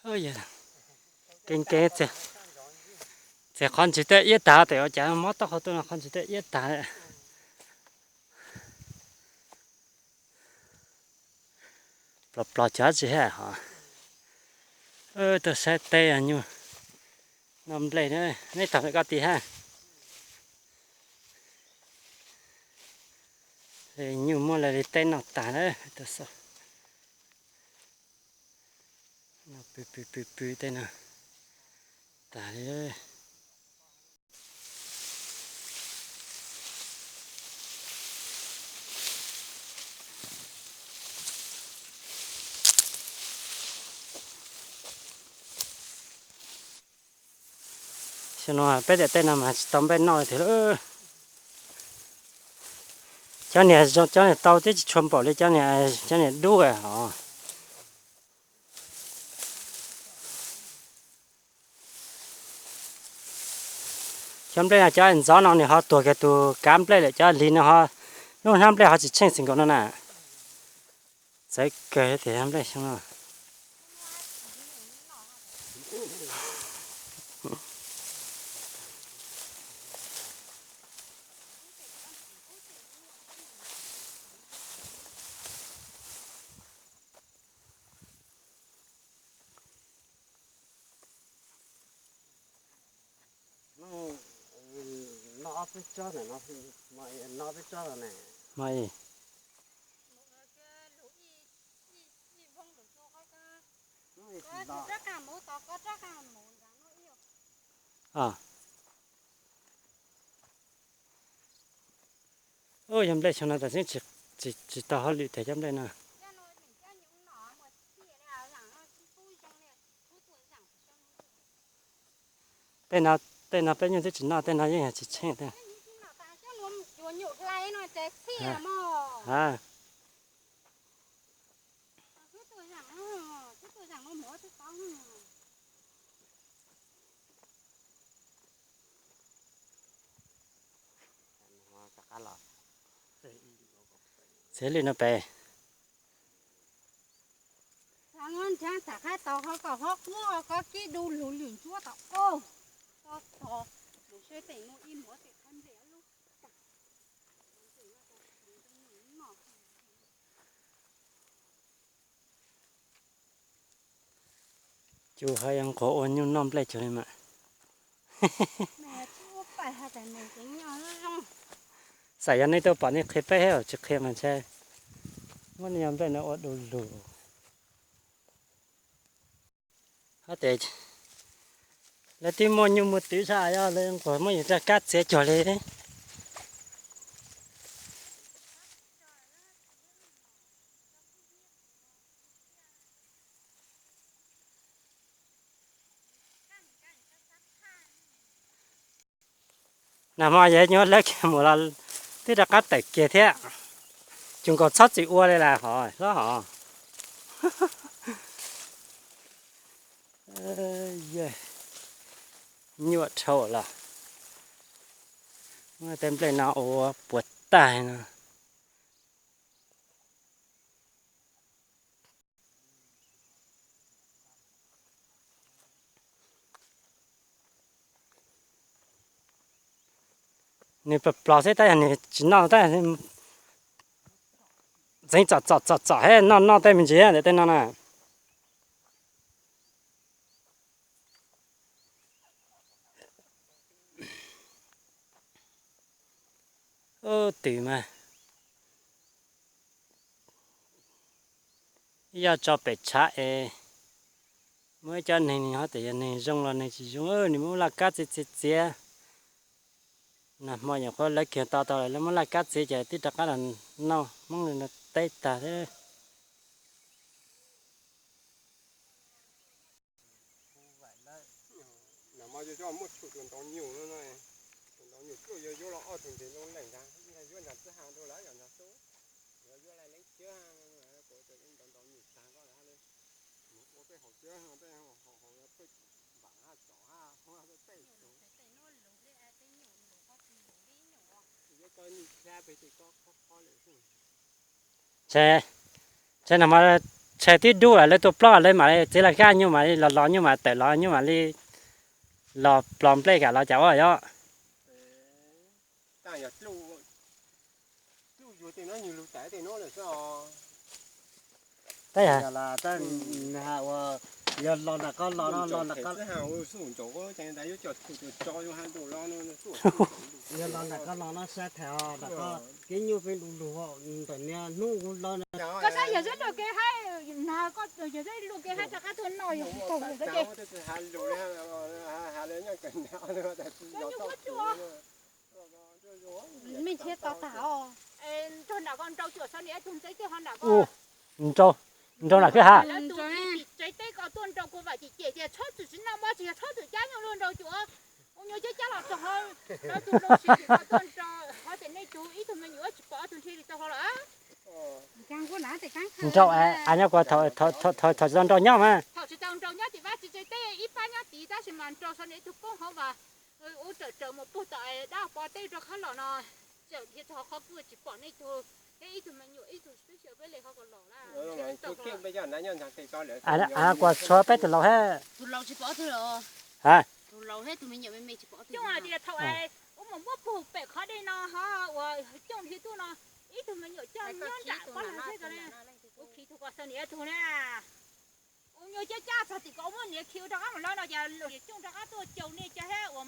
Kev kev txias qhov ntsis tej iab tag, tes ua cas mob taub hau tuaj no qhov ntsis tej iab tag. Plos plos cov tsis haj hov. Tuaj saib teb nyuj noj nplej, neb tog koj ti hab. Nyuj muab lawv li teb noj tag na. Pw pw pw pw tej no tag li. Xyoo no peb daim teb no mas tsis tau nplej noj li tiag lawm. Cov niag zoo cov niag tau twb tsis tshua npaum li cov niag, cov niag dub os. Cov nplej no cov ntxov no nws ho tuag kiag tus kav nplej lawm, cov lig no ho lub hnab nplej ho tsis tsheej xwb nkaus no na. Txawv kawg tiag nplej xyoo no. Yog nplej xyoo no tam sim tsis tau hauj lwm tiag cov nplej no. Tej no peb nyuj twb tsis noj, tej no yeej yog tsis tsheej tej. Txiav lwm no pem. Nrhiav tag qab tau ho kom ho qub ho kib du lug lwm ntsuab tom ub. Koj tog lug seb tej nuav ib muag tej qhab nplej lub tag. Cus ho yuav nquag ua nyuj noj nplej cuag li mas. Xam yog nej tuaj pom nej qhia peb, tsis qhia mas ntshe muab nej yog nplej no ua du lug. Hab tes lawv twb muaj nyuj muaj twm sab, yog lawv nquag muab yus raj kab txiav cuag li. Nag hmo yog nyuam lawv kiag mus los twb rov qab tawm kiag thiab. Tsuas nkaus txhob txwm ua li las hov hlob hov. Nyuaj dhau los. Muab tej nplej no ua puas tag no. Nws plos plos xwb tab yog nws tsis noj tab ntxeev txom txom txom txom thiab noj noj tej me ntsis ntawm tej no na. Ub, twm mas ib yog tso pem tshav es muaj ib co neeg nws ho tias yog neeg zoo los neeg tsis zoo, nws muab laj kab txiav txiav txiav. Nag hmo nyuam qhuav lawv kiag to tau lawv muab laj kab txiav ces twb rov qab los noj Hmoob li no teb tag thiab. Nag hmo yog muaj tshum tus ntoo nyuj, tus ntoo nyuj pluj yuav yuav los ob tug ntses loo leej ntag, ib ntag yuav ntag txij ha rau lawm yog ntag xwb, yuav yuav laj leeb ciab, kuv tus ntoo ntoo nyuj tag koj lawm li, mus ua peb haus ciab peb haus haus peb npam ha tsom ha hu peb tej tus. Ntshe, ntshe nag hmo, Tshav twb dub lawm, lawv tua plaub lawv mam li txiav los kaj nyuj mam li los los nyuj mam tawm los nyuj mam li los plos nplej kam los cas ua yom. Tab yog, yog los nram qab los no los nram qab, yog los nram qab los no sab tham os nram qab kev nyuj peb lug lug ntawm niag hnub kuv los. Koj saib yog zeb luj kev haib, yog zeb luj kev haib rov qab tuaj noj yog tsis tau yog tau ces. Cov nyuj huab cua, me ntxhiab to tag os. Nrog nram ko nrau cuam xav niam tug ntxeev tej ho nram ko. Nrau, nrau nram kwj ha. Lawv tus tim tsev teb ko tuaj nrau kua vam cem cem tias txhob txwm tsis noj mov tsis yog txhob txwm cab nyuj luag nrau cuam. Ua nyuag cab cab los rau hauv, lawv tus nrau siv tim ko tuaj nrau hov tias nej tug ib tug me nyuam tsis pom ob tug nrhiav li tau hlo lawm. Nrau a nyob kuv thaum tsis tau nrau nyob mas. Thaum tsis tau nrau nyob tim vaj tsev teb ib pab nyob tid tab sis mas nrau xav niam tug poob hauv vas, ub rawm rawm mus puag tom dab pov teb rau qhov los no, txawm dhia txog qhov kuj tsis pom nej tug, ib tug me nyuam ib tug xwb xyaw peb li qhov ko los lawm. Kuas tshuav peb tus laus thiab. Tus laus tsis pom ob tug los. Tus laus thiab tus me nyuam me me tsis pom ob tug. Coob hais tias thaum ub mus muab puag pem qhov dej no ho uas coob dhia tuaj no, ib tug me nyuam coj nyob nram pab lawg thiab ko ne. Ub khi tug ko xav niam tug na. Ua nyuag cab cab txog tim ko muab niam khi ua rov qab mus lawm no ces coob rov qab tuaj caum nej cov thiab uas